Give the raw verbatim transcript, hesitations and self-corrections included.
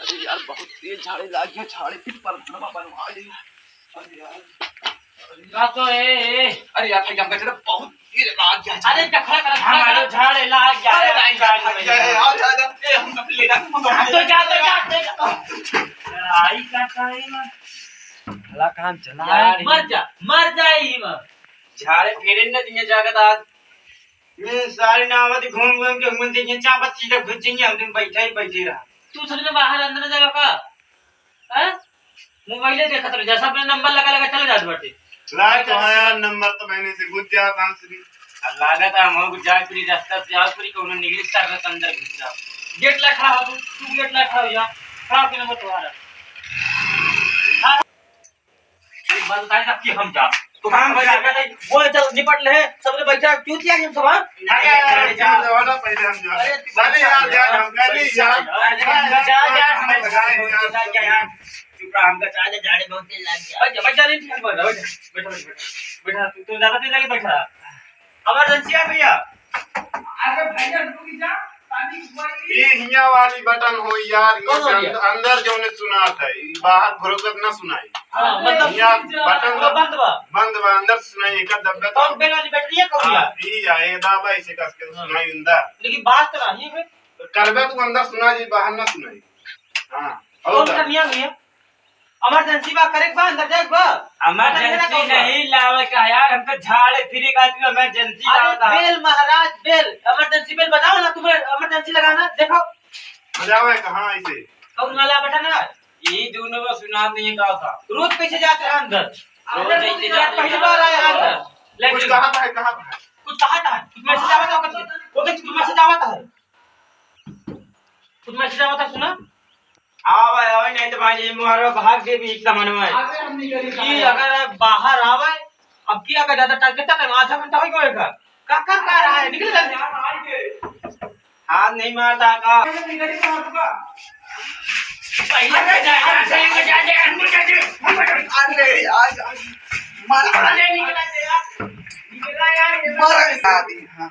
अरे यार, बहुत तेज झाड़े लाग गया, झाड़े फिर परधनवा बनवा ले। अरे यार, अरे यार। का तो ए, ए। अरे यार, भैया, हमका जरा बहुत तेज लाग गया। अरे, का खड़ा कर, खड़ा हमारो कर। झाड़े लाग गया अरे यार, भाई, झाड़े भाई, लाग गया। ए, आओ, जा, जा। ए, हम ले जा, हम हाँ, तो जा, तो जा, तो जा। आई का टाइम है? भला काम चला यार, है। मर जा, मर जा ही मर। झाड़े फेरे न दिए जागत आज। ये सारी नावत घूम घूम के घूम के ये चापत सीधा घुस जाइए, हम दिन बैठे ही बैठे रहा। तू सब में बाहर अंदर न जावा का? हैं? मोबाइले देखत रह जा, सब में नंबर लगा लगा चले जात बाटे। लाग तो है यार, नंबर तो महीने से घुस जात है श्री। अब लागत है हम लोग जाए पूरी रास्ता से आओ पूरी कौनो निकली कर अंदर घुस जाओ। गेट ला खड़ा हो तू, तू गेट ला खड़ा हो जा। खड़ा होके नंबर तुम्हारा। हाँ। एक बात बताए ना कि हम जा। तो हम हम जा। जा। वो चल निपट ले, सबने बैठा, क्यों किया ये सब, हाँ? अरे, अरे, अरे, जा। जा, जा, पहले हम जा। अरे, तू पहले यार, जा, हम पहले जा। अरे, जा, जा, जा, हम जा, जा, जा। चुप रहा, हमका चाय दे, झाड़े बहुत तेज लग गया। बैठ जा, बैठ जा, नहीं, ठीक है, बैठ जा, बैठ जा, बैठ जा, बैठ जा, बैठ जा, तू, तू ज्यादा तेज लगे, बैठ जा। इमरजेंसी आ भैया। अरे भैया, रुक जा, पानी उबाल ली। ये हिया वाली बटन हो यार, कौन वाली? अंदर, अंदर जो ने सुनात है, ई बाहर भरोकत ना सुनाई। हाँ, मतलब हिया बटन हाँ, बंद बा। बंद बा, अंदर सुनाई, एक दबे तो। कौन बेल वाली बैटरी है, कौन हाँ, यार? ई या, ये दाबा इसे कस के हाँ। सुनाई अंदर। लेकिन बात तो नहीं है। करबे तू अंदर सुना जी, बाहर ना सुनाई। हाँ, कौन और सा नियम है? इमरजेंसी बा, करे के बा, अंदर जाए के बा। इमरजेंसी नहीं लावे का यार, हमको झाड़े फिरे का तू इमरजेंसी अरे लावता। बेल महाराज, बेल, इमरजेंसी बेल बजाओ ना, तुम्हें इमरजेंसी लगाना, देखो। बजावे कहाँ ऐसे? कौन वाला बटन है? ये दोनों को सुना नहीं का था। रोज कैसे जाते हैं अंदर? रोज अंदर कैसे जाते हैं? पहली बार आया अंदर। कुछ लेकिन कहा था, कहा था? कुछ कहा था? कुछ मैसेज आवा था, कुछ, वो कुछ मैसेज आवा था। कुछ मैसेज आवा था, सुना? आवे, आवे, नहीं तो भाई, ये मुहरवा भाग दे भी एक समन में। अबे हम निकल ही कि कहाँ अगर आप बाहर आवे, अब की अगर ज्यादा टाइम, कितना टाइम? आधा घंटा हो गया का? का, का, का रहा है? निकल जल्दी। हाथ नहीं मारता का? निकल ही कहाँ होगा? पहले अरे, बजा दे, अरे, पहले बजा दे, अंदर जा दे। अरे, आज, आज, मारा। अरे, निकल जा यार। निकल जा यार, ये मारा। हाँ।